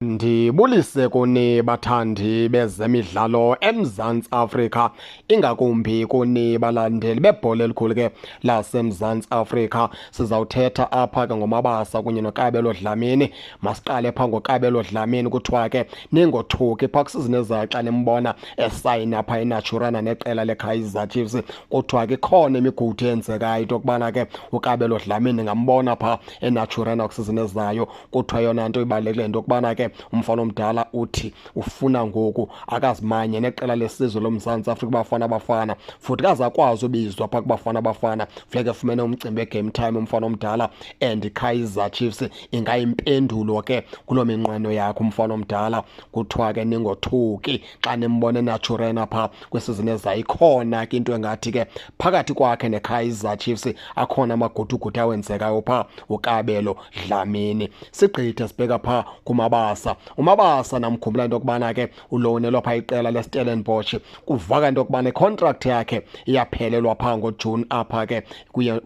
Ndibulise kuni bathandi bezemidlalo eMzantsi Afrika, ingakumbi kuni balandeli bebhola elikhulu ke laseMzantsi Afrika. Sizawuthetha apha ke ngoMabasa kunye noKabelo Dlamini. Masiqale phaa ngoKabelo Dlamini, kuthiwa ke ningothuki phaa kwisizini ezayo xa nimbona esayina phaa eNaturena neqela leKaizer Chiefs. Kuthiwa ke ikhona imigudu eyenzekayo into yokubana ke uKabelo Dlamini ningambona phaa eNaturena kwisizini ezayo. Kuthiwa yona nto ibalulekileyo into yokubana ke umfana omdala uthi ufuna ngoku akazimanye neqela lesizwe loMzantsi Afrika, Bafana Bafana, futhi kazakwazi ubizwa phaa kuBafana Bafana, funeka efumene umcimbi we-game time umfana omdala, and Kaizer Chiefs ingayimpendulo ke kuloo minqweno yakhe umfana omdala. Kuthiwa ke ningothuki xa nimbona eNaturena phaa kwisizini ezayo. Ikhona ke into engathi ke phakathi kwakhe neKaizer Chiefs akhona amagudugudu awenzekayo phaa uKabelo Dlamini. Sigqithe sibheka phaa kuMabasa. UMabasa namkhumbula into yokubana ke ulowunelwa phaa iqela leStellenbosch. Kuvaka into yokubana icontract yakhe iyaphelelwa phaa ngoJune apha ke kuye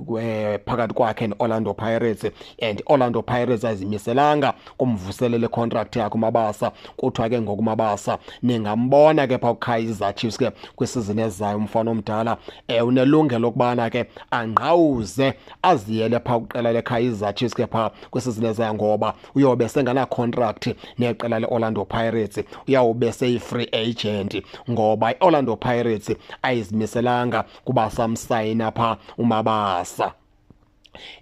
phakathi kwakhe neOrlando Pirates, and Orlando Pirates ayizimiselanga kumvuselela icontract yakhe uMabasa. Kuthiwa ke ngoku uMabasa ningambona ke phaa kuKaizer Chiefs ke kwisizini ezayo. Umfana omdala unelungelo lokubana ke angqawuze aziyele phaa kwiqela leKaizer Chiefs ke phaa kwisizini ezayo, ngoba uyobe sengana-contract neqela le-Orlando Pirates, uyawube seyi-free agent, ngoba i-Orlando Pirates ayizimiselanga kuba samsayina phaa uMabasa.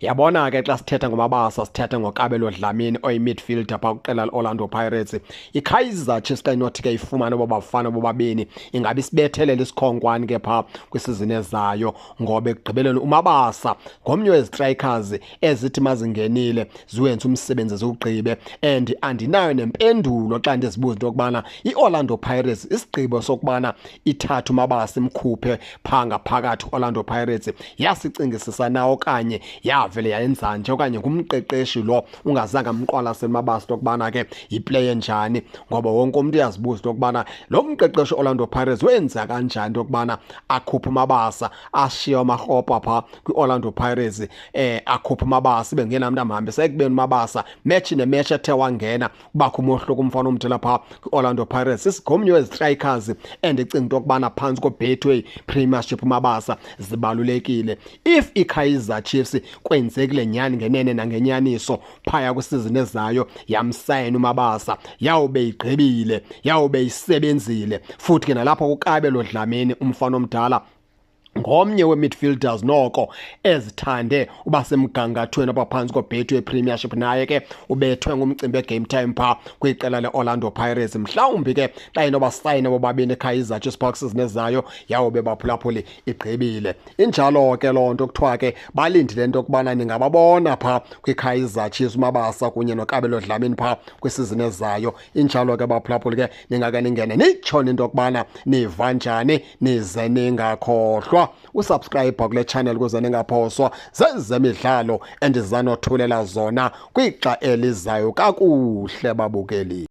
Yabona ke xa sithetha ngoMabasa, sithetha ngoKabelo Dlamini oyi-midfielder phaa kwiqela le-Orlando Pirates. IKaizer Chiefs xa inothi ke ifumane abo bafana bobabini, ingabe isibethelele isikhonkwane ke phaa kwisizini ezayo, ngoba ekugqibeleni uMabasa ngomnye wezi-strikers ezithi mazingenile ziwenze umsebenzi ziwugqibe. And andinayo nempendulo xa ndizibuza into yokubana i-Orlando Pirates, isigqibo sokubana ithathe uMabasa imkhuphe phaa ngaphakathi Orlando Pirates, yasicingisisa na okanye yavele yayenza nje, okanye ngumqeqeshi lo ungazange amqwalasele uMabasa into yokubana ke yiplay enjani, ngoba wonke umntu uyazibuza into yokubana lo mqeqeshi Orlando Pirates wenza kanjani into yokubana akhuphe uMabasa, ashiye amarhopa phaa kwi-Orlando Pirates, akhuphe uMabasa ibe ngena mntu amhambisa, ekubeni uMabasa match nematch ethe wangena kubakho umohluko umfana omdala phaa kwi-Orlando Pirates. Isigomnye wezi-strikers endicinga into yokubana phantsi koBetway Premiership uMabasa zibalulekile. If iKaizer Chiefs kwenzekile nyhani ngenene nangenyaniso phaya kwisizini ezayo yamsayina uMabasa, yawube igqibile, yawube isebenzile. Futhi ke nalapho kuKabelo Dlamini, umfana omdala ngomnye we-midfielders noko ezithande uba semgangathweni apha phantsi koBetway Premiership, naye ke ubethwe ngumcimbi we-game time phaa kwiqela le-Orlando Pirates. Mhlawumbi ke xa inoba sayina bobabini eKaizer Chiefs phaa kwisizini ezayo, yawube baphulaphuli igqibile. Injalo ke loo nto, kuthiwa ke balindile into yokubana ningababona phaa kwiKaizer Chiefs uMabasa kunye noKabelo Dlamini phaa kwisizini ezayo. Injalo ke baphulaphuli ke, ningake ningene nitshone into yokubana niva njani, nize ningakhohlwa usubscribe kule channel ukuze ningaphoswa zezemidlalo endizanothulela zona kwixa elizayo. Kakuhle babukeli.